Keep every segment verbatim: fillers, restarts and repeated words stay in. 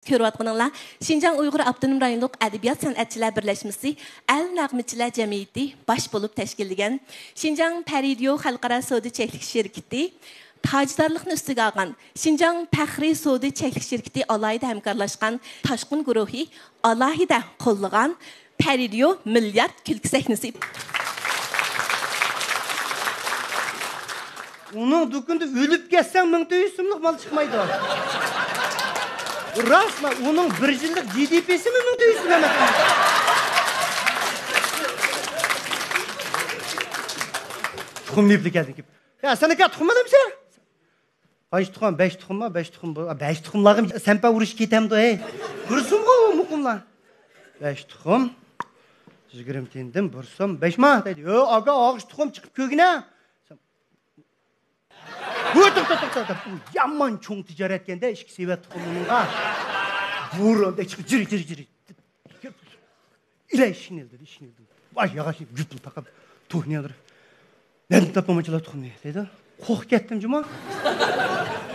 كۆرۈۋاتقىنىڭلار شىنجاڭ ئۇيغۇر ئاپتونوم رايونلۇق ئەدەبىيات سەنئەتچىلەر بىرلەشمىسى ئەل نەغمىچىلەر جەمئىيىتى باش بولۇپ تەشكىللىگەن، شىنجاڭ پەرىدىيو خەلقئارا سودا چەكلىك شىركىتى تاجدارلىقنى ئۈستىگە ئالغان، شىنجاڭ پەخرىي سودا چەكلىك شىركىتى ئالاھىدە ھەمكارلاشقان، تاشقۇن گۇرۇھى ئالاھىدە قوللىغان، پەرىدىيو مىليارد كۈلكە سەھنىسى. ئۇنىڭ دۇكىنىدا ئۆلۈپ كەتسەڭ، مىڭ تۆت يۈز سوملۇق مال چىقمايدۇ. راستلا، ئۇنىڭ بىر يىللىق جى دى پىسىمۇ مىڭ تۆت يۈز سوم ئەمەس. تۇخۇمنى يېپىپ كەلدىم. يا، سەن ئاكا تۇخۇم ئالامسەن؟ قانچە تۇخۇم؟ بەش تۇخۇمما؟ بەش تۇخۇم بۇ. بەش تۇخۇملارغا سەمپە ئۇرۇش كېتەمدۇ، ھەي؟ بىر سومغۇ ئۇ مۇقىملار. بەش تۇخۇم. يىگىرمە تىيىندىن بىر سوم. بەشما؟ دەيدۇ. يو، ئاكا، ئالغۇچ تۇخۇم چىقىپ كۆرگىنە. ۋو، توختا، توختا، توختا. بۇ يامان چوڭ تىجارەتكەندە، ئىككى سېۋەت تۇخۇم ئۇنىڭغا. بۇرۇندەك چىقىپ، جىرى، جىرى، جىرى. ئىلە ئىشىكنى ئىلدىدى، ئىشىكنى ئىلدىدى. ۋاي، ياغاچنى گۈپۈل تاقاپ، توھنى ياندۇرۇپ. نەدىن تاپامەن چالا تۇخۇمنى؟ دەيدۇ. قورقۇپ كەتتىم جۇمۇ.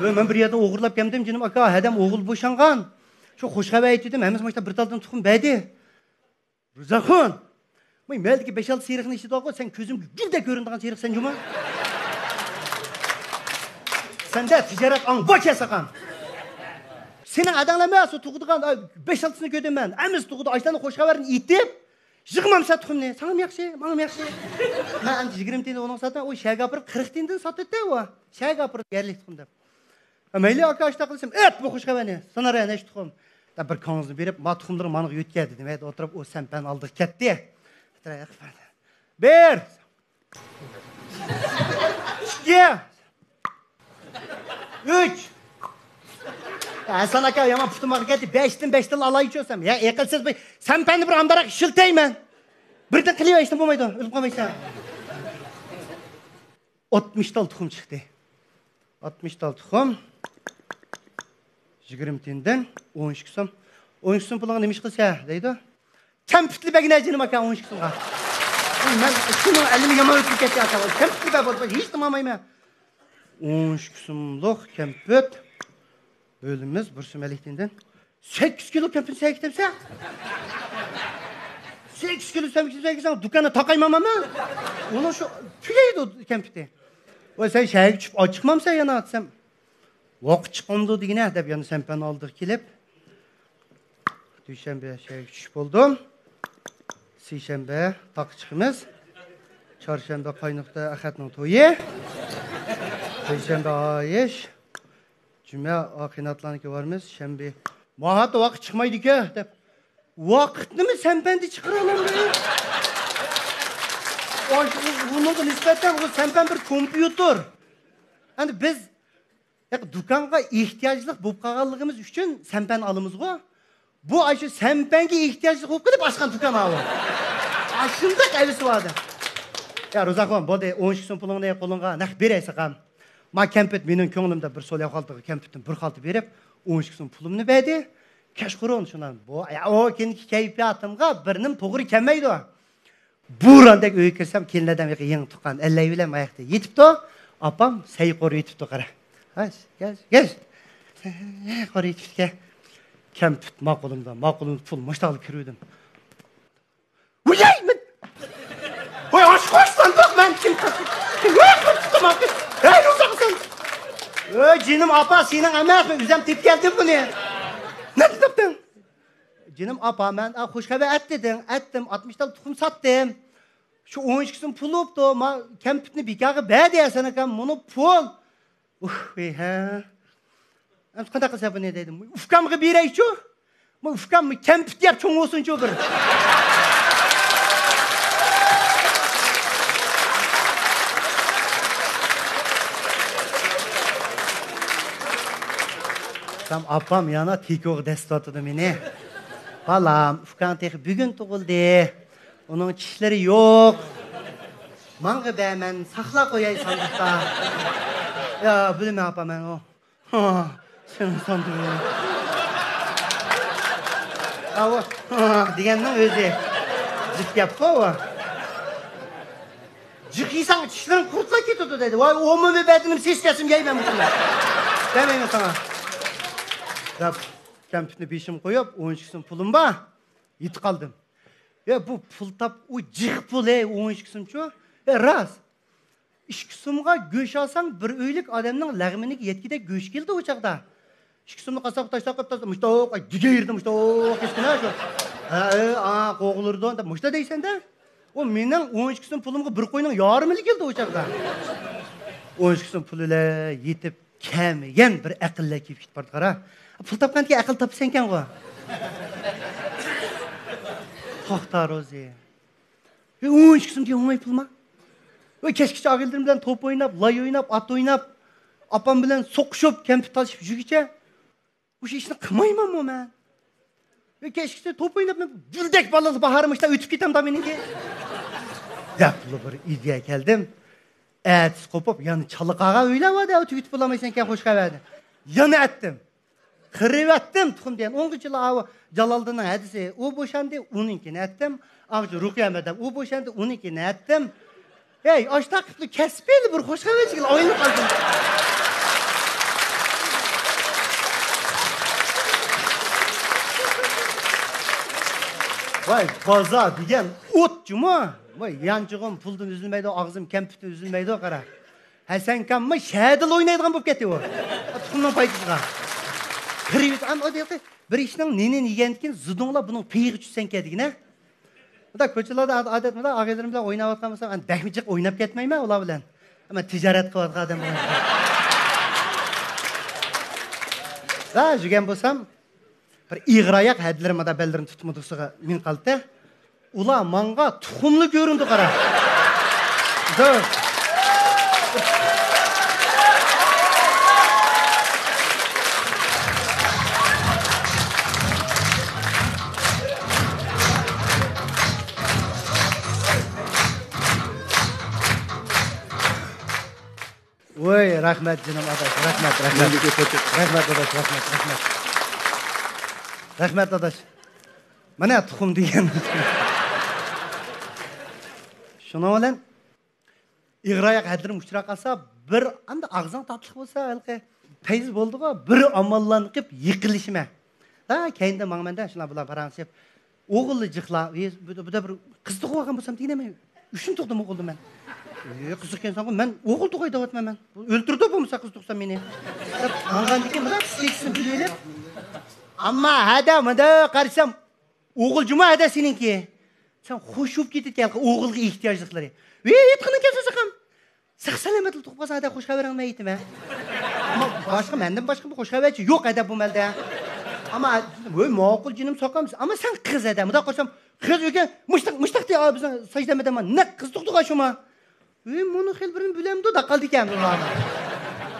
ۋە مەن بىر يەردىن ئوغرىلاپ كەلدىم، جېنىم ئاكا، ھەدەم ئوغۇل بوشانغان. شۇ خوش خەۋەر ئېيتىۋىدىم، ھەممىسى ماشتا بىر تالدىن تۇخۇم بەردى. رۇزاخۇن! مەن مەلدىكى بەش-ئالتە سېرىقنى ئىچىدىغۇ، سەن كۆزۈمگە گۈلدەك كۆرۈنىدىغان سېرىق سەن جۇمۇ. سەندە تىجارەت ئاڭ بار كەسەقام. سېنىڭ ئاداڭلار ئەمەس، ئۇ تۇغىدىغان، ئاي، بەش-ئالتىسىنى كۆردۈم مەن. ھەممىسى تۇغىدۇ، ئاشلارنى خوش خەۋەرنى ئېيتىپ، يىغمامسەن تۇخۇمنى. ساڭىمۇ ياخشى، ماڭىمۇ ياخشى. مەن ئەمدى يىگىرمە تىيىن ئۇنىڭ ساتتىم، ئۇ شەھەرگە ئاپىرىپ قىرىق تىيىندىن ساتتى ئۇ. شەھەرگە ئاپىرىپ يەرلىك تۇخۇم دەپ. مەيلى، ئاكا، ئاشۇنداق قىلسام، ئەت بۇ خوش خەۋەرنى. سانا رەنەش تۇخۇم. دەپ بىر كاڭزىنى بېرىپ، ما تۇخۇملىرىڭ ماڭا يۆتكە دېدىم. ھەيدە ئولتۇرۇپ، ئۇ سەمپەن ئالدىغا كەتتى. بىر. ھەسەن ئاكا يامان پۇتۇم ئاغرىپ كەتتى. بەشتىن بەشتىن ئالايچۇ دەسەم. يا، ئەقىلسىز، بۇ سەمپەننى بىر ئامداراق ئىشلىتەيمەن. بىردىن قىلىۋەر، ھېچنېمە بولمايدۇ. ئۆلۈپ قالمايسەن. ئاتمىش تال تۇخۇم چىقتى. ئاتمىش تال تۇخۇم. يىگىرمە تىيىندىن ئون ئىككى سوم. ئون ئىككى سوم پۇلۇڭغا نېمە ئىش قىلىسەن؟ دەيدۇ. كەمپۈتلا بەرگىنە جېنىم ئاكا، ئون ئىككى سومغا. ئۇي، مەن شۇنىڭ ئەلىمى يامان ئۆتۈپ كەتتى ئاكا. كەمپۈتلا بەر بولسا، ھېچنېمە ئالمايمەن. ئون ئىككى سوملۇق كەمپۈت. بۆلىمىمىز بىر سوم ئەللىك تىيىندىن. سەككىز كىلو كەمپۈتنى سەگىتەمسەن؟ سەككىز كىلو سەگىتسەڭ، دۇكاننى تاقايماممۇ؟ ئۇنىڭ شۇ تۈگەيدۇ كەمپۈتى. ۋاي، سەن شەھەرگە چۈشۈپ ئاچىقمامسەن يەنە دېسەم، ۋاقىت چىقمامدۇ دېگىنە دەپ يەنە سەمپەننى ئالدىغا كېلىپ، دۈشەنبە شەھەرگە چۈشۈپ بولدۇم. سىشەنبە تاغقا چىقىمىز. چارشەنبە قاينۇقتا ئەخەتنىڭ تويى. پەيشەنبە ئايىش. جۈمە ئاقىناتلارنىڭكى بارمىز، شەنبە. ماھات ۋاقىت چىقمايدىكەن دەپ. ۋاقىتنىمۇ سەمپەندە چىقىرالامدۇ؟ ئۇنىڭغا نىسبەتەن ئۇ سەمپەن بىر كومپيۇتېر. ئەمدى بىز دۇكانغا ئېھتىياجلىق بولۇپ قالغانلىقىمىز ئۈچۈن سەمپەن ئالىمىزغۇ. بۇ ئاشۇ سەمپەنگە ئېھتىياجلىق بولۇپ قېلىپ ئاچقان دۇكان ئاۋۇ. ئاشۇنداق ئەۋىسى بار ئادەم. يا روزاخۇن، بولدى، ئون ئىككى سوم پۇلۇڭنى قولۇڭغا نەق بېرەي ساقام. ما كەمپۈت مېنىڭ كۆڭلۈمدە بىر سول ئەھۋالدىكى كەمپۈتتىن بىر خالتا بېرىپ، ئون ئىككى سوم پۇلۇمنى بەردى. كەچقۇرۇن شۇنان. بۇ، يا، ئۇ كېيىنكى كەيپىياتىمغا بىر نېمە توغرا كەلمەيدۇ. بوراندەك ئۆيگە كىرسەم، كېلىن ئادەم يېڭى تۇغقان ئەللەي بىلەن ماياقتا يېتىپتۇ. ئاپام سەي قورۇپ يېتىپتۇ، قارا. ھاي، گەز، گەز. سەي قورۇپ يېتىپتىكەن. كەمپۈت ما قولۇمدا، ما قولۇمدا پۇل، مۇشتاقلا كىرىۋىدىم. ۋۇيەي، مەن. ۋاي، ئاشۇ قوشساندۇق مەن كىم؟ ۋاي، قوشسام، ھەي، روزاخۇن. ۋاي، جېنىم ئاپا، سېنىڭ ئەمەس، مەن ئۆزۈم تېپىپ كەلدىم بۇنى. نەدىن تاپتىڭ؟ جېنىم ئاپا، مەن، ئا، خوش خەۋەر ئەت دېدىڭ، ئەتتىم، ئاتمىش تال تۇخۇم ساتتىم. شۇ ئون ئىككى سوم پۇل بوپتۇ، ما كەمپۈتنى بىكارغا بەردى ھەسەن ئاكام، مۇنۇ پۇل. ئۇھ، ۋەي، ھە. ئەمدى قانداق قىلسا بۇنى دەيدۇ. ئۇكامغا بېرەيچۇ. ما ئۇكام كەمپۈت يەپ چوڭ بولسۇنچۇ بىر. ئاپام يەنە تېكوغا دەسسىتىۋاتىدۇ مېنى. بالام، ئۇكاڭ تېخى بۈگۈن تۇغۇلدى. ئۇنىڭ چىشلىرى يوق. ماڭا بەر، مەن ساقلاپ قوياي ساندۇقتا. يا، بىلمەي ئاپا مەن ئۇ. ھا، سېنىڭ ساندۇقۇڭ. ئاۋۇ، ھا، دېگەننىڭ ئۆزى. جىق گەپقۇ ئۇ. جىق يېسەڭ چىشلىرىڭ قۇرتلاپ كېتىدۇ دەيدۇ. ۋاي، ئومۇمىي بەدىنىم سېسىپ كەتسىمۇ يەيمەن بۇنى. بەرمەيمەن ساڭا. دەپ. كەمپۈتنى بېشىمغا قويۇپ، ئون ئىككى سوم پۇلۇم بار. يېتىپ قالدىم. يا، بۇ پۇل تاپ، ئۇ جىق پۇل، ھەي، ئون ئىككى سومچۇ. يا، راست. ئىككى سومغا گۆش ئالساڭ، بىر ئۆيلۈك ئادەمنىڭ لەغمىنىگە يەتكۈدەك گۆش كېلىدۇ ئۇ چاغدا. ئىككى سومنى قاسساپقا تاشلاپ قويۇپ، مۇشتاق، ئاي، دېگەيرىدە مۇشتاق كەسكىنە شۇ. ھە، ئە، ئا، قوغلىرىدۇ، دەپ مۇشتا دەيسەن-دە. ئۇ مېنىڭ ئون ئىككى سوم پۇلۇمغا بىر قوينىڭ يارىمىلا كېلىدۇ ئۇ چاغدا. ئون ئىككى سوم پۇل بىلەن يېتىپ كەلمىگەن بىر ئەقىللەر كېلىپ كېتىپ بارىدۇ، قارا. پۇل تاپقاندىكىن ئەقىل تاپىسەنكەنغۇ. توختا روزى. ئون ئىككى سوم دېگەن ئوڭاي پۇلما؟ ۋە كەچكىچە ئاغىنىلىرىم بىلەن توپ ئويناپ، لاي ئويناپ، ئات ئويناپ، ئاپام بىلەن سوقۇشۇپ، كەمپۈت تالىشىپ يۈرگۈچە، مۇشۇ ئىشنى قىلمايمەنمۇ مەن؟ ۋە كەچكىچە توپ ئويناپ، مەن گۈلدەك بالىلار باھارىم ئىشلار ئۆتۈپ كېتەمدا مېنىڭكى. دەپلا بىر ئىدىيە كەلدىم. ئەتىسى قوپۇپ، يەنە چالا قالغان ئۆيلەر بار-دە، تۈگىتىپ بولالمايسەنكەن خوش خەۋەرنى. يەنە ئەتتىم. قىرىۋەتتىم، تۇخۇم دېگەن. ئوڭغىچىلا ئاۋۇ جالالدىننىڭ ھەدىسى، ئۇ بوشاندى، ئۇنىڭكىنى ئەتتىم. ئاغىچى رۇقىيە مەدەم، ئۇ بوشاندى، ئۇنىڭكىنى ئەتتىم. ھەي، ئاشتا قىپلا كەسپىيلا بىر خوش خەۋەرچىگىلا ئايلىنىپ قالدىم. ۋاي، بازار دېگەن ئوت جۇمۇ. ۋاي، يانچۇقۇم پۇلدىن ئۈزۈلمەيدۇ، ئاغزىم كەمپۈتتىن ئۈزۈلمەيدۇ، قارا. ھەسەنكاممۇ شەدىلا ئوينايدىغان بولۇپ كەتتى ئۇ. تۇخۇمنىڭ پايدىسىغا. كىرىۋېتىپ، ئەم، ئۇ دېدى، بىر ئىشنىڭ نېنىنى يېگەندىن كېيىن زىدۇڭلا بۇنىڭ پېيىغا چۈشسەڭكەن دېگىنە. مۇنداق كوچىلاردا ئاد-، ئادەت مۇنداق ئاغىنىلىرىم بىلەن ئويناۋاتقان بولسام، ئەمدى بەكمۇ جىق ئويناپ كەتمەيمەن ئۇلار بىلەن. مەن تىجارەت قىلىۋاتقان ئادەم بولغان. ۋە يۈرگەن بولسام، بىر ئېغىر ئاياق ھەدىلىرىم مۇنداق بەللىرىنى تۇتۇپ مۇنداقسىغا مىنىپ قالدى. ئۇلار ماڭغا تۇخۇملا كۆرۈندى، قارا. دۇر. ۋوي، رەھمەت جېنىم ئاداش، رەھمەت، رەھمەت. مەندىكى پوچەك. رەھمەت ئاداش، رەھمەت، رەھمەت. رەھمەت ئاداش. مانا تۇخۇم دېگەن. شۇنىڭ بىلەن ئېغىر ئاياق ھەدىلىرىم ئۇچراپ قالسا، بىر ئەمدى ئاغزىڭ تاتلىق بولسا، ھېلىقى پەيز بولدىغۇ، بىر ئاماللانقىپ يىقىلىشىمەن. ھە، كەينىدىن ماڭىمەن-دە، شۇنداق بۇلار پاراڭلىشىپ. ئوغۇللا جىقلا، ئى، بۇ، بۇ، بۇ بىر قىز تۇغۇۋالغان بولسام دېگىنەمەن، ئۈچىنچى تۇغدىمۇ ئوغۇلنى مەن. ئى، قىزىق ئىكەنسەنغۇ، مەن ئوغۇل تۇغايدىغىۋاتىمەن مەن. ئۆلتۈرىدۇ بولمىسا قىز تۇغسام مېنى. دەپ ماڭغاندىن كېيىن مانا پىسخىكىسىنى بىلىۋېلىپ، ئەمما ھەدە مانا قارىسام، ئوغۇل جۇما ھەدە سېنىڭكى. سەن خوش بولۇپ كېتىدىكەن ئوغۇلغا ئېھتىياجلىقلىرى. ۋى، ئېيتقىنىڭ كەلسە ساقام. ساق سالامەتلا تۇغۇپ قالسا ھەدە خوش خەۋىرىڭنى ئېيتىمەن. ئەمما باشقا، مەندىن باشقا بىر خوش خەۋەرچى يوق ھەدە بۇ مەلدە. ئەمما، ۋوي، ماقۇل جېنىم ساقام. ئەمما سەن قىز ھەدە. مۇنداق قىلسام، قىز ئۆگەن، مۇشتاق، مۇشتاق دېيە، بىزنىڭ سەجدە مەدەم نەق قىز تۇغدۇغا شۇما. ئى، مۇنۇ خېلى بىرنى بىلەمدۇ، دەپ قالدىكەن بۇلار.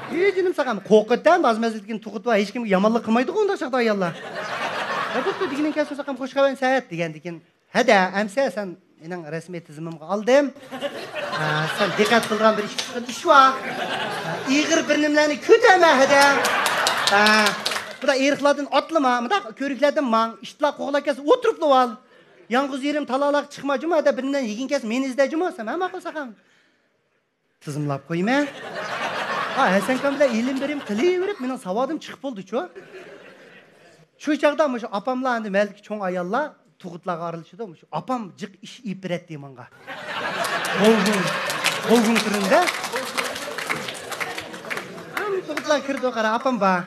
ئى، جېنىم ساقام، قورقۇتتەن باز مەزگىلدىكىن تۇغۇت بار، ھېچكىمگە يامانلىق قىلمايدىغۇ ئۇنداق چاغدا ئاياللار. يا، بوپتۇ، دېگىنىڭ كەلسۇن ساقام، خوش خەۋەرنى سەت دېگەندىكىن. ھەدە، ئەمسە سەن مېنىڭ رەسمىي تىزىمىمغا ئالدىم. ھە، سەن دىققەت قىلىدىغان بىر ئىككى ئىش بار. ھە، ئېغىر بىر نېمىلەرنى كۆتەرمە، ھەدە. ھە، بۇنداق ئېرىقلاردىن ئاتلىما، مۇنداق كۆۋرۈكلەردىن ماڭ، ئىتلار قوغلاپ كەلسە ئولتۇرۇپلا ئال. يالغۇز يېرىم تالالاق چىقما جۇمۇ، ھەدە بىر نېمىلەرنى يېگىن كەلسە مېنى ئىزدە جۇمۇ، سەن ھە ماقۇل ساقام. تىزىملاپ قويىمەن. ھا، ھەسەنكام بىلەن ئېلىم بېرىم قىلىۋېرىپ، مېنىڭ ساۋادىم چىقىپ بولدىچۇ. شۇ چاغدا مۇشۇ ئاپاملار، ئەمدى مەھەللىدىكى چوڭ ئاياللار تۇغۇتلارغا ئارىلىشىدۇ. مۇشۇ ئاپام جىق ئىش ئېلىپ بېرەتتى ماڭا. غوۋغۇڭ، غوۋغۇڭ تۈرىدە. ھەم تۇغۇتلار كىرىدۇ، قارا، ئاپام بار.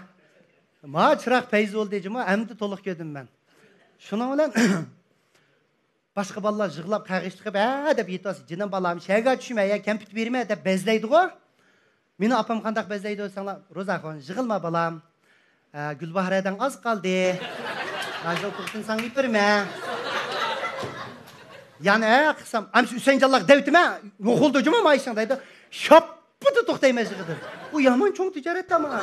ما چىراغ پەيز بولدى جۇمۇ، ئەمدى تولۇق كۆردۈم مەن. شۇنىڭ بىلەن باشقا بالىلار يىغلاپ، قەغىشلىقىپ، ھە دەپ يېتىۋالسا، جېنىم بالام، شەگە چۈشمە، يا كەمپۈت بېرىمەن دەپ بەزلەيدىغۇ. مېنى ئاپام قانداق بەزلەيدۇ دېسەڭلار، روزاخۇن، يىغلىما بالام. ھە، گۈلباھار ھەدەڭ ئاز قالدى. ھازىر ئوقۇغۇچىنى ساڭا ئېلىپ بېرىمەن. يەنە ھە قىلسام، ئەمسە ئۈسەنجانلارغا دەۋېتىمەن، يوقىلىدۇ جۇمۇ مايىشىڭ دەيدۇ. شاپپىدە توختايمەن يىغىدىن. ئۇ يامان چوڭ تىجارەتتە ماڭا.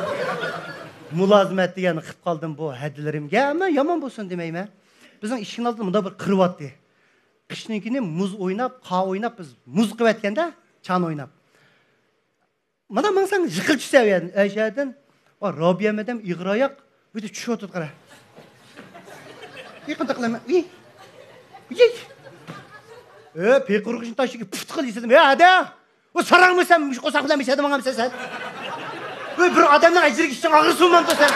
مۇلازىمەت دېگەننى قىلىپ قالدىم بۇ ھەدىلىرىمگە، ئەمما يامان بولسۇن دېمەيمەن. بىزنىڭ ئىشىكنىڭ ئالدىدا مۇنداق بىر قىر بارتتى. قىشنىڭ كۈنى مۇز ئويناپ، قار ئويناپ، بىز مۇز قىلىۋەتكەندە، چان ئويناپ. مانا ماڭساڭ يىقىلىپ چۈشسە ئۇ يەردىن، ئەشەدىن. ۋا، رابىيە مەدەم ئېغىر ئاياق، بۇ يەردە چۈشۈۋاتىدۇ، قارا. ئى، قانداق قىلىمەن؟ ئى، ئى. ئۆ، پېقىرغۇچنى تاشلىدى، پۇت قىل يېسىدىم. ئە، ھەدە! ئۇ ساراڭمۇ سەن، مۇشۇ قورساق بىلەن مىشەدە ماڭامسەن سەن؟ ئۆي، بىر ئادەمنىڭ ئەجرىگە ئىشىڭ ئاغرىسۇنمامدۇ سەن؟